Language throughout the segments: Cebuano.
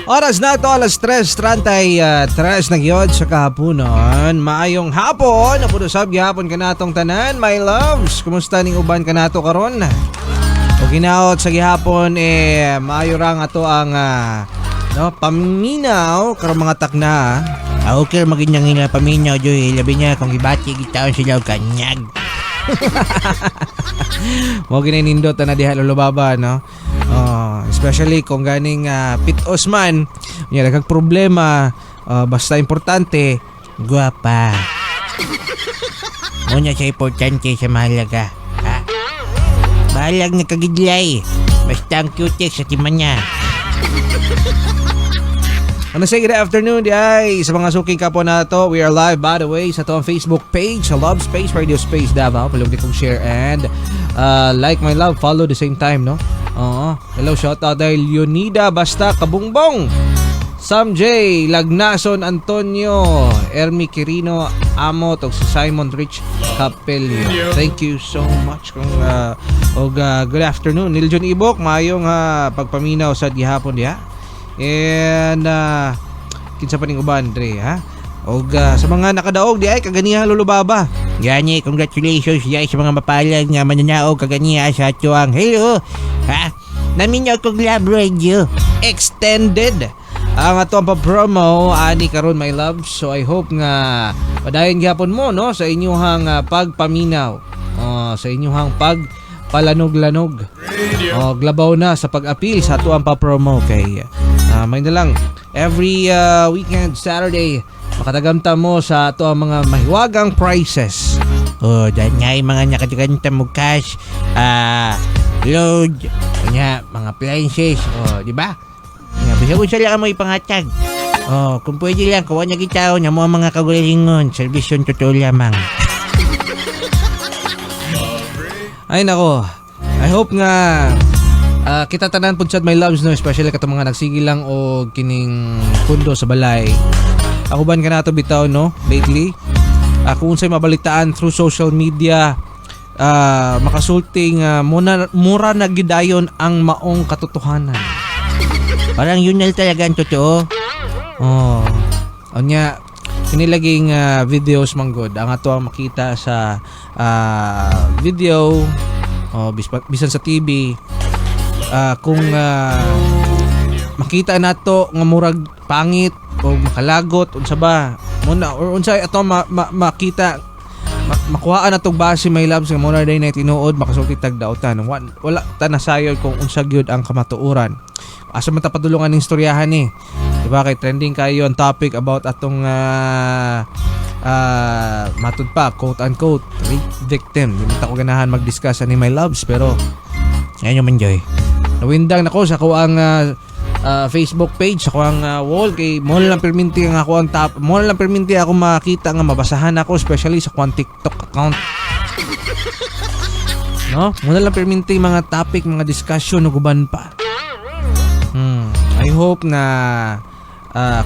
Oras na ito, alas 3:33 na gyud sa kahaponon. Maayong hapon, napud usab gihapon kanatong tanan, my loves. Kumusta ning uban kanato karon? O ginaot sa gihapon eh maayo ra nga to ang no, paminaw karong mga takna. Ah, okay, maginyang ila paminaw, Joy. Labi niya kung gibati gitaon sila og kanyag. Mo ginay nindot na diha, Lolo Baba, no? Oh, especially kung ganing pitos man, nya nagkag problema, basta importante Guwapa. Muna siya importante sa mahalaga. Ha? Bahalag nga kagidlay. Basta ang cutex sa timan niya. Ano say, good afternoon di ay sa mga suking kapwa nato. We are live, by the way, sa atong Facebook page sa Love Space Radio Space Davao. Palugdi kong share and like, my love, follow the same time, no? Oo. Hello, shout out dahil Leonida Basta Kabungbong. Sam J, Lagnason Antonio, Ermi Quirino Amot ug si Simon Rich Capello. Thank you so much kung og good afternoon. Neil John Ibok, maayong pagpaminaw sa gihapon diha. And kinsa pa ning uban dre ha? Og sa mga nakadaog di ay kaganiha, Lolo Baba. Gani, congratulations di ay sa mga mapalad nga mananaog kaganiha sa atuang hello. Ha? Naminaw kog Love Radio. Extended ang ato ang pa-promo ani karon, my love. So I hope nga padayon gyapon mo, no, sa inyuhang pagpaminaw. Oh, sa inyuhang pagpalanog-lanog. Oh, glabaw na sa pag-apil sa ato ang pa-promo kay may na lang every weekend Saturday makatagamta mo sa ato ang mga mahiwagang prizes. Oh, dahil nga yung mga nakataganta mo cash, load, kanya, mga appliances, oh, di ba? Nga, basta kung sila ka mo ipangatag. Oh, kung pwede lang, kuha niya kita, na mo ang mga kagalingon, servisyon totoo lamang. Ay nako. I hope nga kita tanan pud sad, my loves, no, especially katong mga nagsige lang og kining pundo sa balay. Ako ban kanato bitaw, no, lately. Kung unsay mabalitaan through social media, makasulti nga muna, mura na gidayon ang maong katotohanan. Parang yun na talaga ang totoo. Oh. Unya kini laging videos manggod ang ato ang makita sa video o bisan sa TV, kung makita nato nga murag pangit o makalagot unsa ba muna or unsa ato makita makuhaan natong base, my loves, nga muna day na tinuod makasulti tag dautan. Wala ta nasayod kung unsa gyud ang kamatuoran, asa man ta padulungan ning istoryahan ni, di ba, kay trending kayo ang topic about atong matud pa, quote unquote, rape victim. Di man ta ko ganahan mag-discuss ani, my loves, pero Ano man, Joy? Nawindang nako sa ako ang Facebook page, sa ako ang wall, kay mo lang perminti ang ako ang top mo lang perminti ako makita nga mabasahan ako, especially sa kuang TikTok account, no, mo lang perminti mga topic, mga discussion ug uban pa. I hope na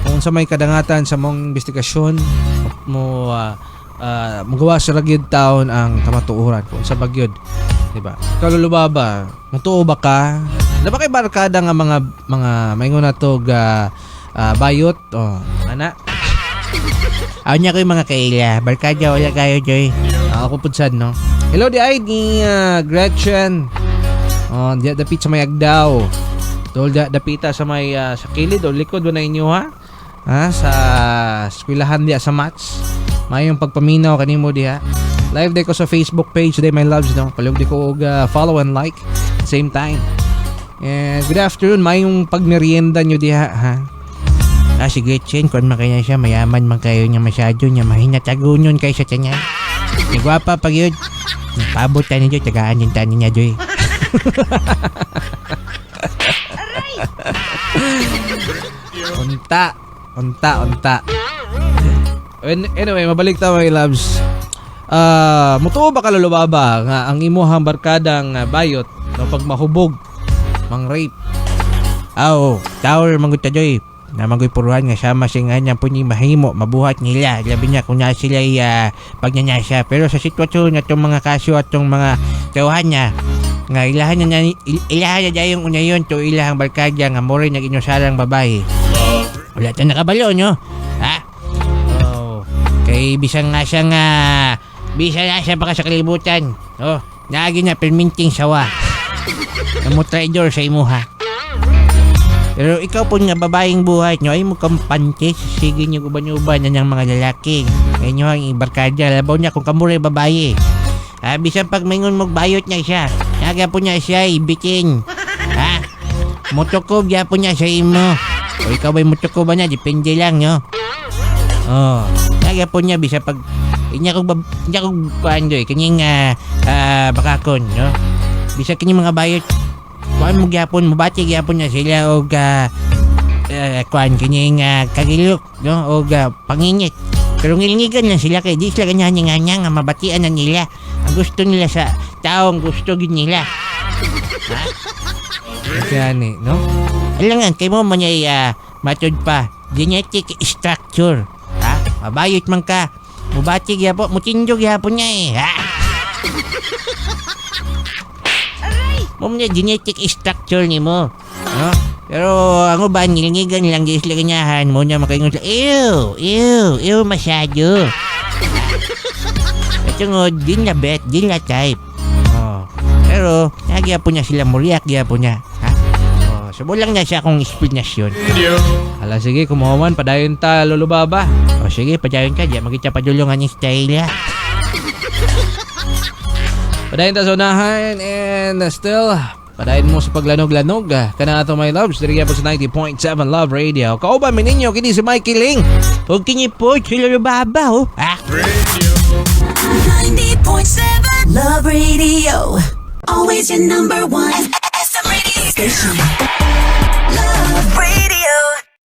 kung sa may kadangatan sa mong investigasyon mo, magawa sa ragyod taon ang kamatuoran kung sa bagyod, di ba? Kaluluba ba, mutuo ba ka na ba kay barkada nga mga maingon na to ga bayot oh ana? Ako niya ko yung mga kaila. Barkada, wala kayo, Joy. Ako pud sad, no. Hello di ay ni Gretchen. Oh, di dapit sa may Agdao. Dol da, dapita sa may sa kilid o likod ba na inyo ha? Ha, sa eskwelahan diya sa Mats. Mayong pagpaminaw kanimo diha. Live day ko sa Facebook page today, my loves, no. Palugdi ko og follow and like same time. And good afternoon, mayong pagmerienda nyo diha ha. Ah, si Gretchen, kung makaya siya, mayaman man kayo niya masyado niya, mahina tagunon kayo sa tiyan. Ni gwapa pag yun. Paabot tayo niyo, tagaan din tayo niya, Joy. Unta, unta, unta. Anyway, mabalik ta, my loves. Mutuo ba ka, Lolo Baba, nga ang imuhang barkadang bayot no pag mahubog mang rape? Aw, tower manggod ta, Joy. Na magoy puruhan nga sama siya nga niya po ni mahimo, mabuhat nila. Labi niya kung na sila pagnanyasa. Pero sa sitwasyon na itong mga kaso at itong mga tauhan niya, nga ilahan niya, ilahan niya yung una yun to ilahang barkadya nga mori nag-inusarang babae. Wala ta nakabalo, no? Ha? Oh, kay bisan nga siya nga bisan nga siya pa ka sa kalibutan. Oh, naagi na perminting sawa. Namo traidor sa imuha. Pero ikaw po nga babaeng buhay nyo ay mukhang kampante. Sige nyo uban-uban na ng mga lalaki. Ngayon ang ibarkada. Labaw niya kung kamuray babae. Ah, bisan pag maingon mo bayot niya siya. Naga po niya siya ibitin. Ha? Mutukob po niya sa imo. O ikaw ba'y mutukob ba niya? Depende lang, no? Oh, naga po niya bisa pag inya kog kuan doy kining bakakon, no? Bisa kini mga bayot kuan mo gyapon, mobati gyapon niya sila og kuan kining kagilok, no, og pangingit. Pero ngilngigan lang sila kay di sila ganyan nga mabatian na nila. Ang gusto nila sa taong gusto gid nila. Gani, no? Alangan kay mo man ay matud pa genetic structure. Ha? Mabayot man ka. Mubati gyapon, mutindog gyapon niya eh. Ha? Mo man genetic structure nimo. No? Pero ang uban ngilngigan lang di sila ganyahan mo niya makaingon sila, ew, ew, ew masyado. Tungod, di na bet, di na type. Oh. Pero, nagyapon niya sila, muriak gyapon niya. Ha? Oh, so, lang na siya akong explanation. Hala sige, kumuha padayon ta Lolo Baba. O sige, padayon ka, di magita padulungan ni style ha. Padayon ta sa unahan and still padayon mo sa paglanog-lanog kana ato my loves diri gyapon sa 90.7 Love Radio. Kauban mi ninyo kini si Mikey Ling. Huwag kinipod, sila Lolo oh. Ha? 90.7 Love Radio. Always your number one SM radio station.